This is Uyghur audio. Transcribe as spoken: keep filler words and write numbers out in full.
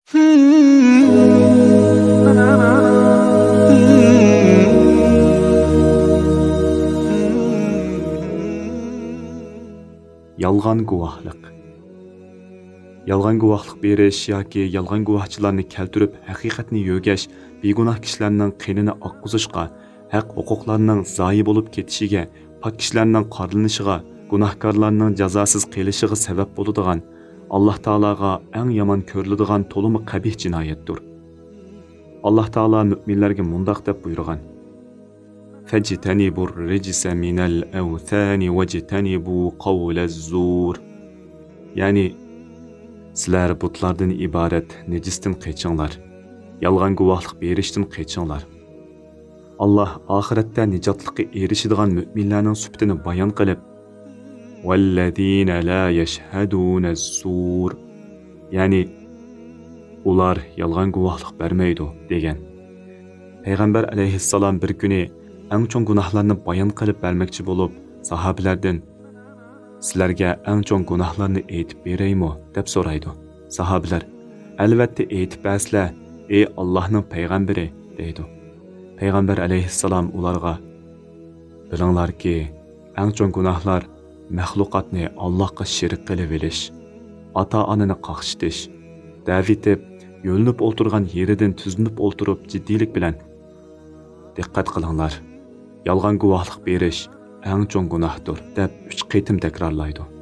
يالغان گۇۋاھلىق. يالغان گۇۋاھلىق بېرىش ياكى يالغان گۇۋاھچىلارنى كەلتۈرۈپ، ھەقىقەتنى يۆگەش، بىگۇناھ كىشىلەرنىڭ قېنىنى ئاققۇزۇشقا، ھەق ھوقۇقلارنىڭ زايە بولۇپ كېتىشىگە، پاك كىشىلەرنىڭ قارىلىنىشىغا، گۇناھكارلارنىڭ جازاسىز قېلىشىغا سەۋەب بولىدىغان، ئاللاھ تائالاغا ئەڭ يامان كۆرۈلىدىغان تولىمۇ قەبىھ جىنايەتتۇر. ئاللاھ تائالا مۆمىنلەرگە مۇنداق دەپ بۇيرۇغان: فاجتنبوا الرجس من الأوثان واجتنبوا قول الزور. يەنى، سىلەر بۇتلاردىن ئىبارەت نىجىستىن قېچىڭلار، يالغان گۇۋاھلىق بېرىشتىن قېچىڭلار. ئاللاھ ئاخىرەتتە نىجاتلىققا ئېرىشىدىغان مۆمىنلەرنىڭ سۈپىتىنى بايان قىلىپ، والذين لا يشهدون الزور، يەنى ئۇلار يالغان گۇۋاھلىق بەرمەيدۇ، دېگەن. پەيغەمبەر ئەلەيھىسسالام بىر كۈنى ئەڭ چوڭ گۇناھلارنى بايان قىلىپ بەرمەكچى بولۇپ، ساھابىلەردىن، سىلەرگە ئەڭ چوڭ گۇناھلارنى ئېيتىپ بېرەيمۇ؟ دەپ سورايدۇ. ساھابىلەر، ئەلۋەتتە ئېيتىپ بەرسىلە، ئى ئاللاھنىڭ پەيغەمبىرى، دەيدۇ. پەيغەمبەر ئەلەيھىسسالام ئۇلارغا، بىلىڭلاركى، ئەڭ چوڭ گۇناھلار مەخلۇقاتنى ئاللاھقا شېرىك قىلىۋېلىش، ئاتا-ئانىنى قاقشىتىش، دەۋېتىپ، يۆلىنىپ ئولتۇرغان يېرىدىن تۈزلىنىپ ئولتۇرۇپ جىددىيلىك بىلەن، دىققەت قىلىڭلار، يالغان گۇۋاھلىق بېرىش ئەڭ چوڭ گۇناھتۇر، دەپ ئۈچ قېتىم تەكرارلايدۇ.